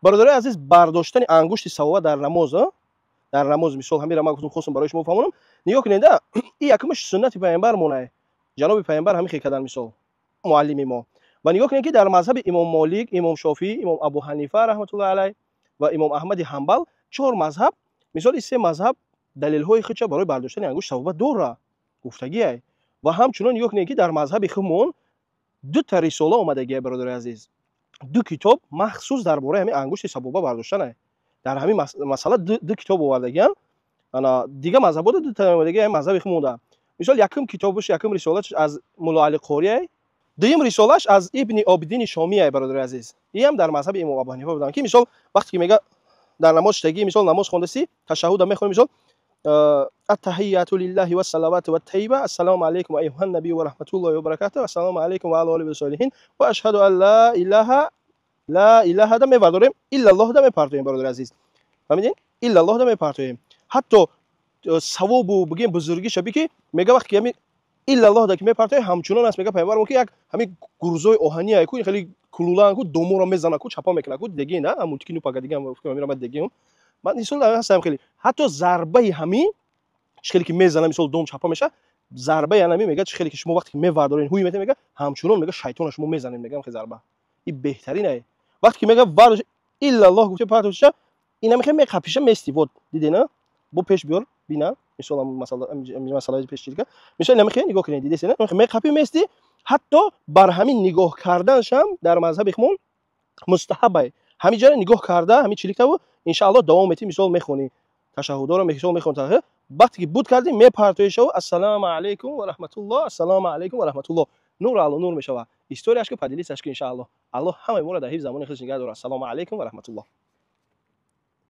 Бародарои азиз, бардоштани ангушти савоба дар намоз, дар намоз, мисол, ҳамира ман гуфтум, хостум барои шумо фаҳмонам. Нигоҳ кунед, и якумаш суннати пайғамбар монай, ҷаноби пайғамбар ҳамин хел кардан, мисол, муаллими мо. Ва нигоҳ кунед, ки дар мазҳаби имом Молик, имом Шофиӣ, имом Абу Ҳанифа раҳматуллоҳи алайҳ ва имом Аҳмади Ҳанбал, чор мазҳаб, мисоли се мазҳаб далелҳои худша барои бардоштани ангушт савоба дора гуфтагиай. Ва ҳамчунон нигоҳ кунед, ки дар мазҳаби худмон дута рисола омадагиай, бародари азиз, ду китоб махсус дар бораи ҳамин ангушти сабоба бардоштанай. Дар ҳамин масъала ду китоб овардагиян. Ана дига мазҳабода дута омадагиай, мазҳаби худмонда. Мисол, якум китобаш, якум рисолааш аз Мулло Али Қориай, дуюм рисолааш аз Ибни Обидини Шомиай. Бародари азиз, иам дар мазҳаби имом Абу Ҳанифа буданд, ки мисол, вақте ки мега дар намоз шитагӣ, мисол, намоз хондаси, ташаҳҳуда мехонӣ, мисол, аттаҳияту лиллаҳи вассалавату ваттайиба, ассалому алайкум айюҳан набию ва раҳматуллоҳи ва баракатуҳ, ассалому алайкум ва ала олиҳи васолиҳин ва ашҳаду ан ла илаҳа, ла илаҳа да мебардорем, иллаллоҳ да мепартоем. Бародари азиз, фаҳмидин? Иллаллоҳ да мепартоем. Ҳатто савобу бигем бузургиша би, ки мега вақте ки ҳамин иллаллоҳ да ки мепартоем, ҳамчунон аст, мега пайғамбар, ки як ҳамин гурзои оҳания ку, хеле кулулаан ку, доморо мезана ку, чапа мекуна ку, дегин а мультики ну погоди гам дегин. Ман мисол ҳастам, хеле ҳатто зарбаи ҳамин чӣ хеле ки мезана, мисол, дом чапа меша, зарбаи анами мега, чӣ хеле ки шумо вақте ки мевардорен, ҳуй мета, мега, ҳамчунон, мега, шайтона шумо мезанед, мега, хе зарба и беҳтарин ай. Вақте ки мега вардош, иллаллоҳ гуфте партошиша, ина мехе меқапиша мести. Вот дидена, бо пеш биёр бина, мисол, масалаи пеш чизга, мисол, ина мехе нигоҳ кунед, дидесена, меқапи мести. Ҳатто бар ҳамин нигоҳ карданшам дар мазҳаби хмон мустаҳабай. Ҳамин ҷара нигоҳ карда, ҳамин чиликтаву иншааллоҳ давом метӣ, мисол, мехонӣ ташаҳҳудоро, мисол, мехонӣ. Вақте ки буд кардӣ, мепартоишаву ассалому алайкум ва раҳматуллоҳ, ассалому алайкум ва раҳматуллоҳ, нур ало нур мешава. Историяш ки поделиться ш ки, иншааллоҳ. Аллоҳ ҳамаи моро дар ҳифз замони худаш нигаҳ дорад. Ассалому алайкум ва раҳматуллоҳ.